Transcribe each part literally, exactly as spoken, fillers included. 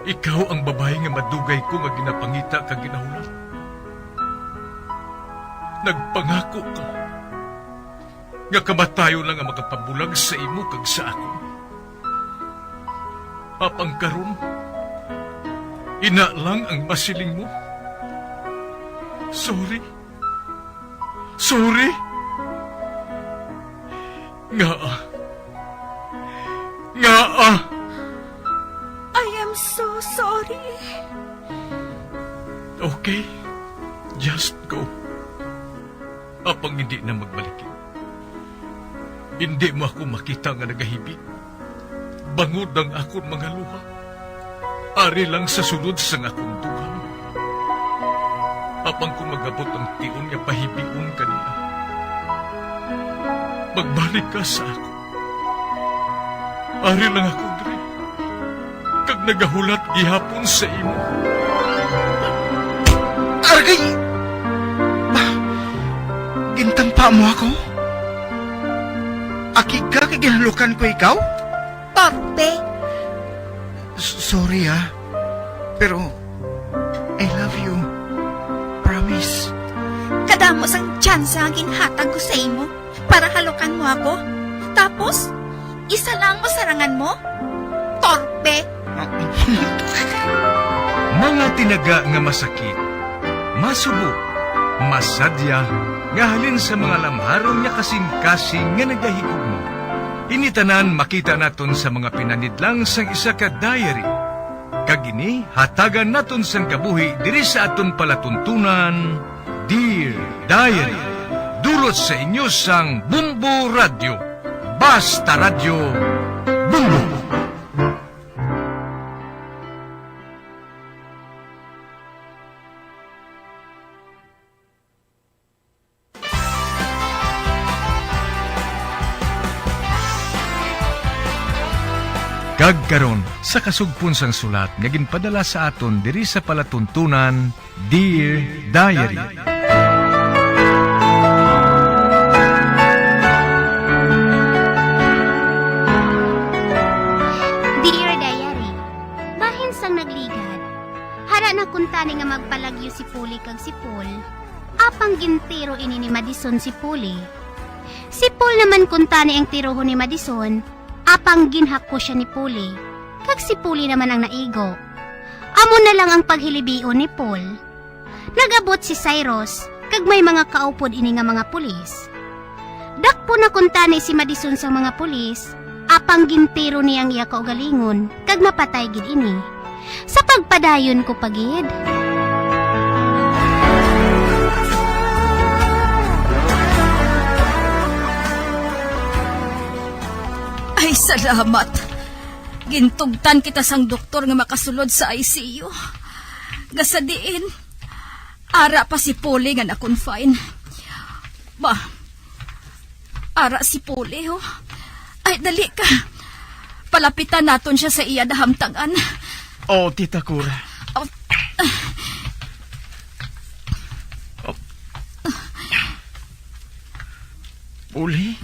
Ikaw ang babayi nga madugay ko nga ginapangita kag ginahulat. Nagpangako ka nga kamatayon lang ang makapabulag sa imo kag sa akon. Apang karon, ina lang ang masiling mo. Sorry. Sorry. Ngaa? Ngaa? I am so sorry. Okay. Just go. Apang hindi na magbalik. Hindi mo ako makita nga nagahibi. Bangod ang akon mga luha. Ari lang sa sulod sang akon dughan. Apang kung mag-abot ang tion nga pahibion ka nila, magbalik ka sa akon. Ari lang ako diri, kag nagahulat gihapon sa imo. Aragay! Ba, gintampa mo ako? Aki ka kay ginhalukan ko ikaw? Torpe! S-, sorry, ah. Pero, I love you. Promise. Kadamo sang tsansa nga ginhatag ko sa imo para halukan mo ako. Tapos, isa lang mo sarangan mo? Torpe! Mga tinaga nga masakit, masubo, masadya, nga halin sa mga lamharon nga kasing-kasing nga nagahigugma. Ini tanan makita naton sa mga pinanidlang sang isa ka diary. Kag ini hatagan naton sang kabuhi diri sa aton palatuntunan, Dear Diary. Dulot sa inyo sang Bumbo Radyo. Basta Radyo, Bumbo. Kag karon, sa kasugpon sang sulat nga ginpadala sa aton diri sa palatuntunan, Dear Diary. Dear Diary, bahin sang nagligad, hara na kuntani nga magpalagyo si Puli kag si Paul, apang gintiro ini ni Madison si Puli. Si Paul naman kuntani ang tirohon ni Madison, apang ginhako sia ni Puli, kag si Puli naman ang naigo. Amo na lang ang paghilibion ni Paul. Nag-abot si Cyrus, kag may mga kaupod ini nga mga pulis. Dakpon na kuntani si Madison sang mga pulis, apang gintiro niya ang iya kaugalingon, kag napatay gid ini. Sa pagpadayon ko pa gid. Ay, salamat. Gintugtan kita sang doktor nga makasulod sa I C U. Nga sa diin, ara pa si Polly nga na-confine. Ba, ara si Polly, oh. Ay, dali ka. Palapitan naton siya sa iya nahamtangan. Oh, Tita Cora. Oh. Oh. Polly?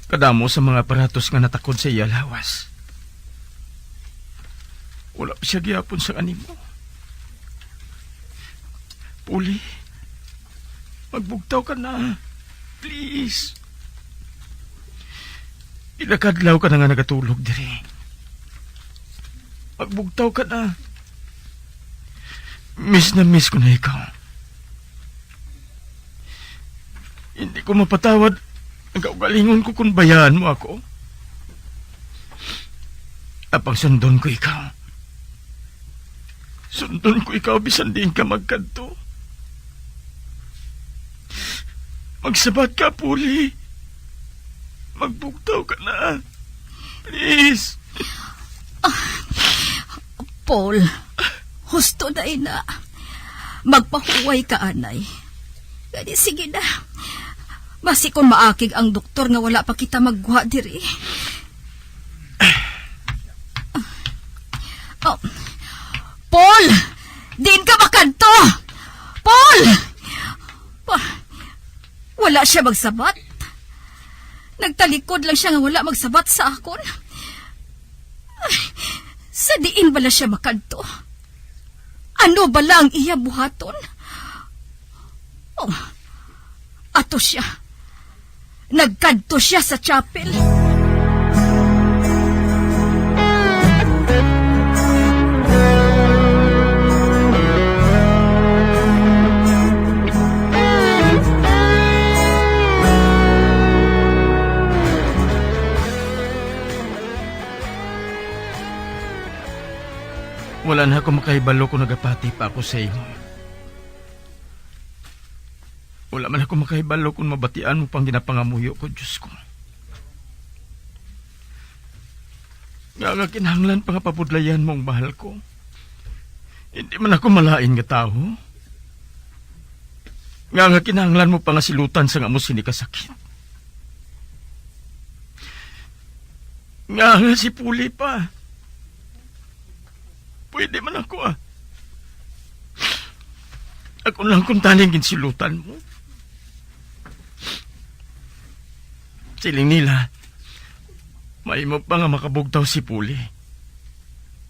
Kadamo sa mga aparatos nga natakod sa iya lawas. Wala pa siya gihapon sang animo. Polly, magbugtaw ka na. Please. Pila ka adlaw ka na nga nagatulog diri. Magbugtaw ka na. Miss na miss ko na ikaw. Hindi ko mapatawad ang kaugalingon ko kung bayaan mo ako. Apang sundon ko ikaw. Sundon ko ikaw bisan diin ka magkadto. Magsabat ka, Puli. Magbugtaw ka na. Please. Ah, Paul, husto na ina. Magpahuway ka, anay. Gani, sige na. Basi kung maakig ang doktor nga wala pa kita maggwa diri. Oh. Paul! Diin ka makadto? Paul! Pa, wala siya magsabat. Nagtalikod lang siya nga wala magsabat sa akon. Sa diin bala siya makadto? Ano bala ang iya buhaton? Oh, ato siya. Nagkadto siya sa chapel. Wala na ako makahibalo kung nagapati pa ako sa imo. Wala man ako makahibalo kung mabatian mo pang ginapangamuyo ko, Diyos ko. Nga, nga kinahanglan pa nga pabudlayan mo ang mahal ko. Hindi man ako malain nga tawo. Nga, nga kinahanglan mo pa nga silutan sang amo sini kasakit. Nga, nga si Puli pa. Pwede man ako, ah. Ako lang kung taning ginsilutan mo. Siling nila, mahimo pa nga makabugtaw si Puli.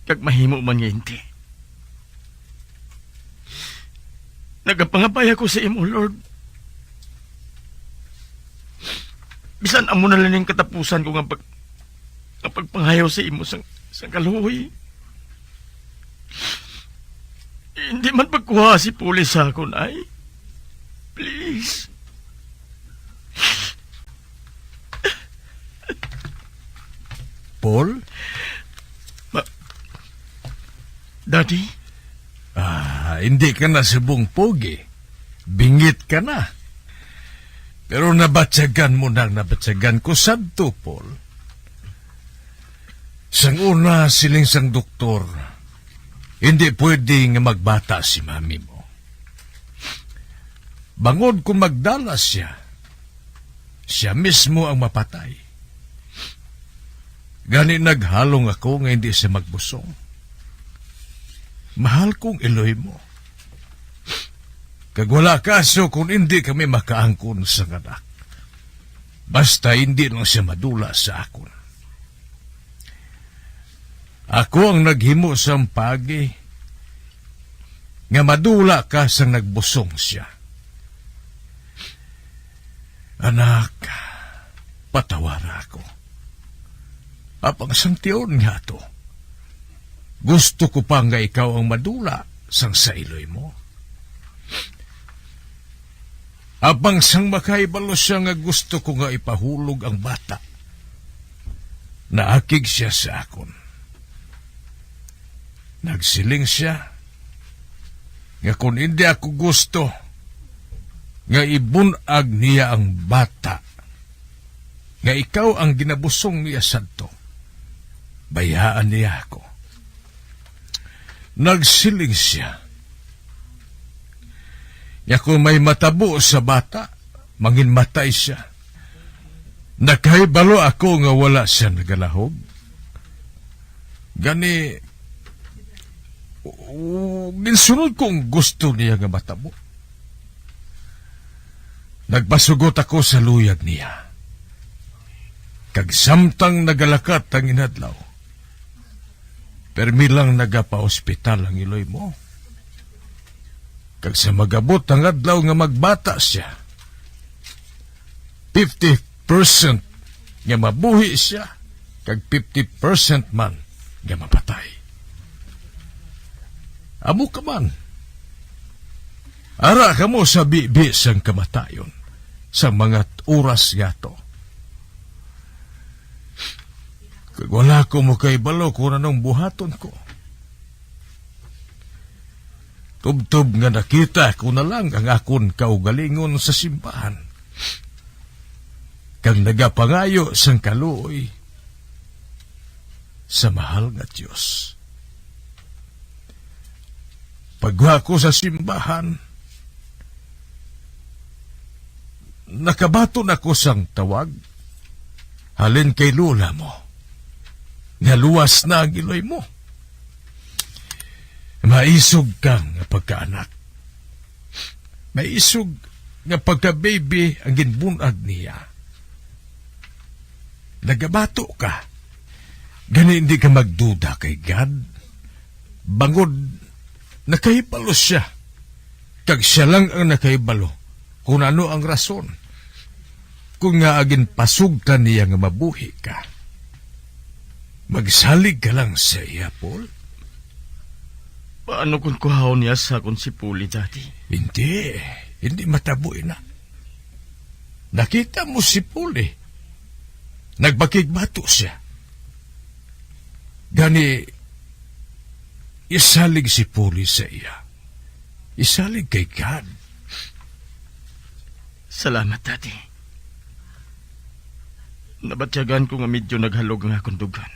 Kag mahimo man nga hindi. Nagapangabay ako sa imo, Lord. Bisan amo na lang ang katapusan ko nga pag-, nga pagpangayo sa imo sang, sang kaluoy. Hindi man pagkuha si Puli sa akon, ay. Please. Paul? Ma-, Daddy? Ah, hindi ka na subong pogi. Bingit ka na. Pero nabatyagan mo na ang nabatyagan ko sadto, Paul. Sang una, siling sang doktor, hindi pwede nga magbata si mami mo. Bangod kung magdala siya, siya mismo ang mapatay. Gani naghalong ako nga hindi siya magbusong. Mahal kong Iloy mo. Kag wala kaso kung hindi kami makaangkon sa anak. Basta hindi lang siya madula sa akon. Ako ang naghimo sang paagi nga madula ka sang nagbusong siya. Anak, patawara ako. Apang sang tion nga ato, gusto ko pa nga ikaw ang madula sang sa iloy mo. Apang sang makahibalo siya nga gusto ko nga ipahulog ang bata, naakig siya sa akon. Nagsiling sia nga kon indi ako gusto nga ibun-ag niya ang bata nga ikaw ang ginabusong niya sadto, bayaan niya ako. Nagsiling sia nga kon may matabo sa bata, manginmatay sia. Nakahibalo ako nga wala sia nagalahog. Gani, u-, ginsunod ko ang gusto niya nga matabo. Nagpasugot ako sa luyag niya. Kag samtang nagalakat ang inadlaw, permi lang nagapaospital ang iloy mo. Kag sa mag-abot ang adlaw nga magbata sia, fifty percent nga mabuhi sia, kag fifty percent man nga mapatay. Amo ka man. Ara kamo sa bibi sang kamatayon, sa mga oras yato. Kag wala ko makahibalo kung anong buhaton ko. Tubtob nga nakita ko na lang ang akon kaugalingon sa simbahan, kag nagapangayo sang kaluoy sa mahal nga Dios. Pagwa ko sa simbahan, nakabaton ako sang tawag halin kay lola mo, nga luwas na ang iloy mo. Maisog ka nga pagkaanak. Maisog nga pagka-baby ang ginbun-ag niya. Nagabato ka. Gani hindi ka magduda kay God, bangod nakahibalo sia, kag sia lang ang nakahibalo kon ano ang rason kon ngaa ginpasugtan niya nga mabuhi ka. Magsalig ka lang sa iya, Paul. Paano kon kuhaon niya sa akon si Puli, Daddy? Hindi, hindi matabo ina. Nakita mo si Puli. Nagpakigbato sia. Gani, isalig si Puli sa iya. Isalig kay God. Salamat, Daddy. Nabatyagan ko nga medyo naghalog ang akon dughan.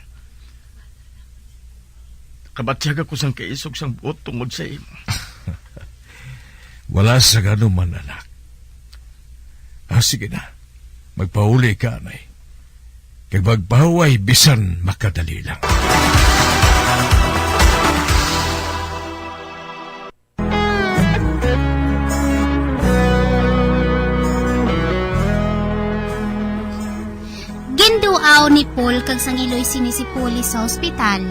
Kabatyag ako sang kaisog sang buot tungod sa imo. Wala sa anuman, anak. Ah, sige na. Magpauli ka, anay. Kag magpahuway bisan makadali lang. Ginduaw ni Paul kag sang iloy sini si Polly sa ospital.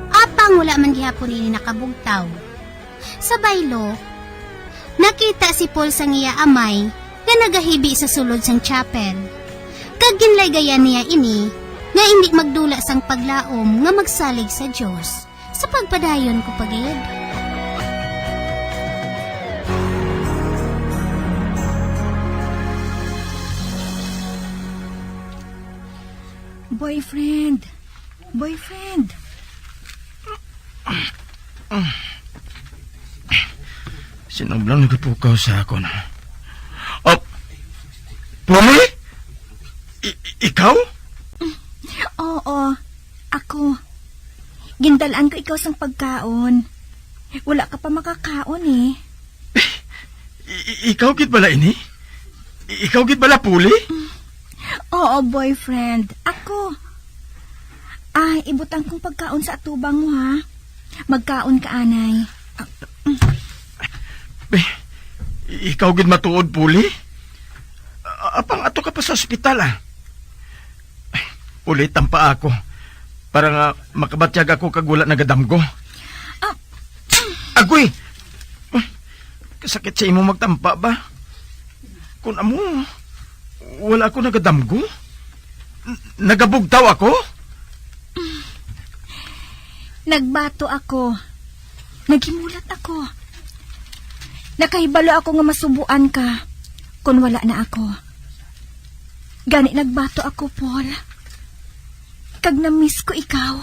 Apang wala man gihapon ini nakabugtaw. Sa baylo, nakita si Paul sang iya amay nga nagahibi sa sulod sang chapel, kag ginlaygayan niya ini nga indi magdula sang paglaom nga magsalig sa Dios. Sa pagpadayon ko pa gid. Boyfriend. Boyfriend. Sino bala nagapukaw sa akon? Oh, Puli? I- i- ikaw? Oo, ako. Gindalaan ko ikaw sang pagkaon. Wala ka pa makakaon eh. I- i- ikaw gid bala ini? I- ikaw gid bala, Puli? Oo, boyfriend. Ako. Ah, ibutang kong pagkaon sa atubang mo, ha? Magkaon ka, anay. Be, i- ikaw gid matuod, Puli? A- apang ato ka pa sa ospital, ah. Puli, tampa ako para nga makabatyag ako kag wala nagadamgo. Ah. Agoy! Kasakit sa imo magtampa ba? Kun amo, wala ako nagadamgo. N- nagabugtaw ako? Nagbato ako. Naghimulat ako. Nakahibalo ako nga masubuan ka kon wala na ako. Gani nagbato ako, Paul. Kag na-miss ko ikaw.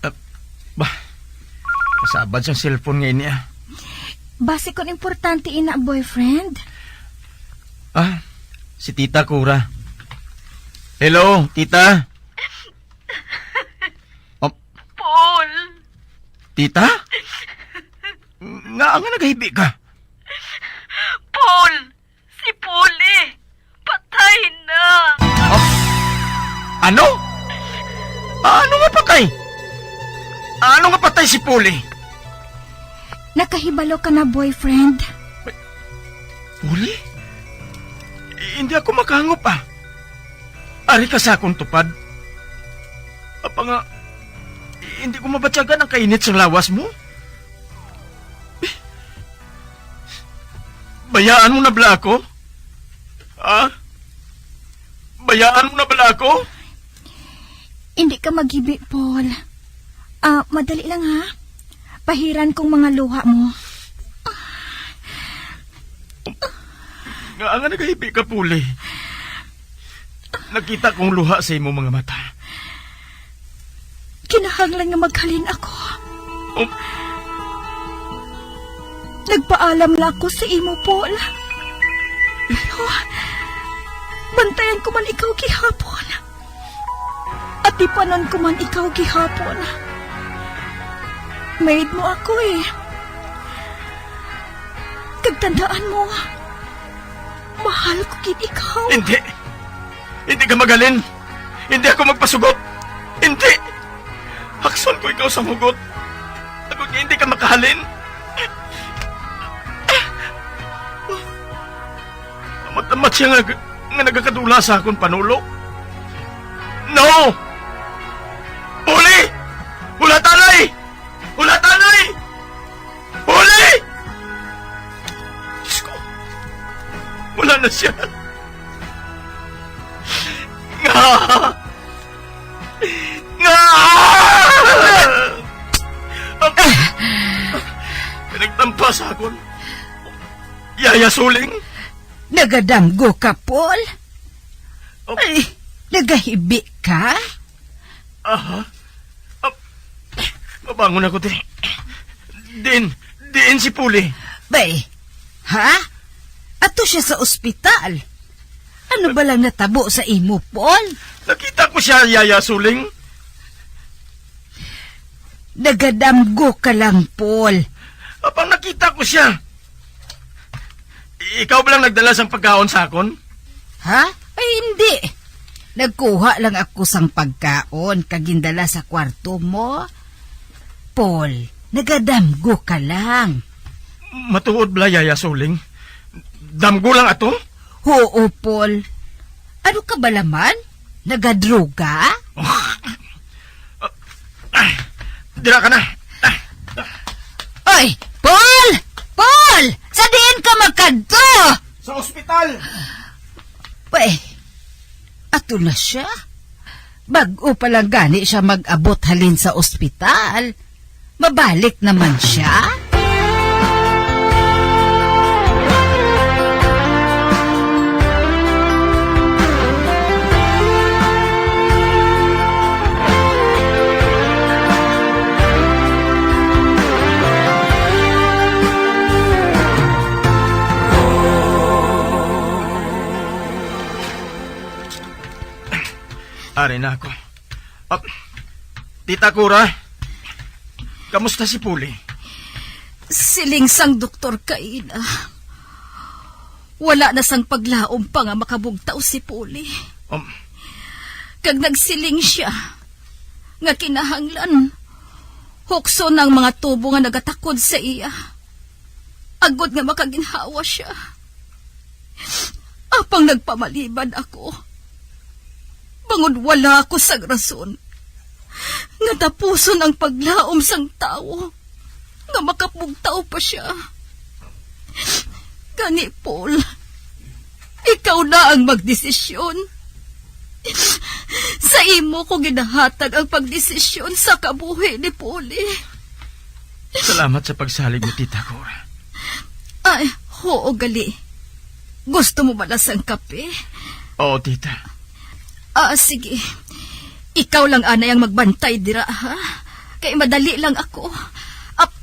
Ah, bah, kasabad sang cellphone nga ini, ah. Basi kon importante ina, boyfriend. Ah, si Tita Cora. Hello, Tita. Oh. Paul! Tita? Nga nga nagahibi ka? Paul! Si Puli! Patay na! Oh. Ano? Ano nga patay? Ano nga patay si Puli? Nakahibalo ka na, boyfriend? Puli? Hindi ako makahangop, ah. Ari ka sa akong tupad. Apa nga, hindi ko mabatyagan ang kainit sang lawas mo? Bayaan mo na bala ako? Ha? Bayaan mo na bala ako? Hindi ka maghibi, Paul. Ah, madali lang, ha? Pahiran kong mga luha mo. Nga nga nagahibi ka, Puli? Nakita kong luha sa imo mga mata. Kinahanglan nga maghalin ako. Oh. Nagpaalam na ako sa imo, Paul. Pero, bantayan ko man ikaw gihapon. Atipanon ko man ikaw gihapon. Maid mo ako eh. Kag tandaan mo, mahal ko gid ikaw. Hindi. Hindi ka maghalin. Hindi ako magpasugot. Hindi. Hakson ko ikaw sa hugot. Agod nga hindi ka makahalin. Amat-amat siya nga, nga nagakadula sa akon panulo. No! Wala, tanay! Puli! Diyos ko, wala na siya. Nga! Nga! Nagtampa sa akon. Yaya Suling? Nagadamgo ka, Paul? Oh. Ay, nagahibi ka? Aha. Ah, mabangon ako, te. Diin, diin si Puli? Bay, ha? Ato siya sa ospital. Ano ba lang natabo sa imo, Paul? Nakita ko siya, Yaya Suling. Nagadamgo ka lang, Paul. Apang nakita ko siya. Ikaw ba lang nagdala sang pagkaon sa akon? Ha? Ay, hindi. Nagkuha lang ako sang pagkaon kag gindala sa kwarto mo. Paul, nagadamgo ka lang. Matuod bala, Yaya Suling? Damgo lang ato? Huo, Paul. Ano ka bala man? Nagadruga? Dira ka na. Oy, Paul! Paul! Sa diin ka magkadto? Sa ospital. Pwe, ato na siya. Bag-o pa lang gani siya mag-abot halin sa ospital. Mabalik naman siya? Ari na ako. Ah, Tita Cora, kamusta si Puli? Siling sang doktor kaina, wala na sang paglaom pa nga makabugtaw si Puli. Um. Kag nagsiling sia nga kinahanglan hukson ang mga tubo nga nagatakod sa iya, agod nga makaginhawa sia. Apang nagpamalibad ako, bangod wala ako sang rason nga tapuson ang paglaom sang tawo nga makapugtaw pa sia. Gani, Paul, ikaw na ang magdesisyon. Sa imo ko ginahatag ang pagdesisyon sa kabuhi ni Puli. Salamat sa pagsalig mo, Tita Cora. Ay, oo, gali. Gusto mo bala sang kape? Oo, tita. Ah, sige. Ikaw lang anay ang magbantay dira, ha? Kay madali lang ako. Ap-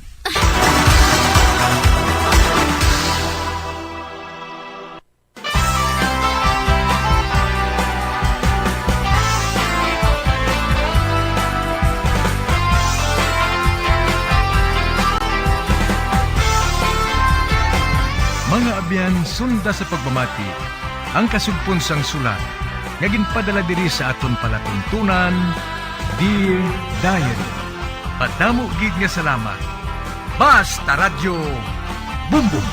Mga abyan, sunda sa pagpamati ang kasugpon sang sulat nga ginpadala diri sa aton palatuntunan, Dear Diary. Madamo gid nga salamat. Basta Radyo Bumbong.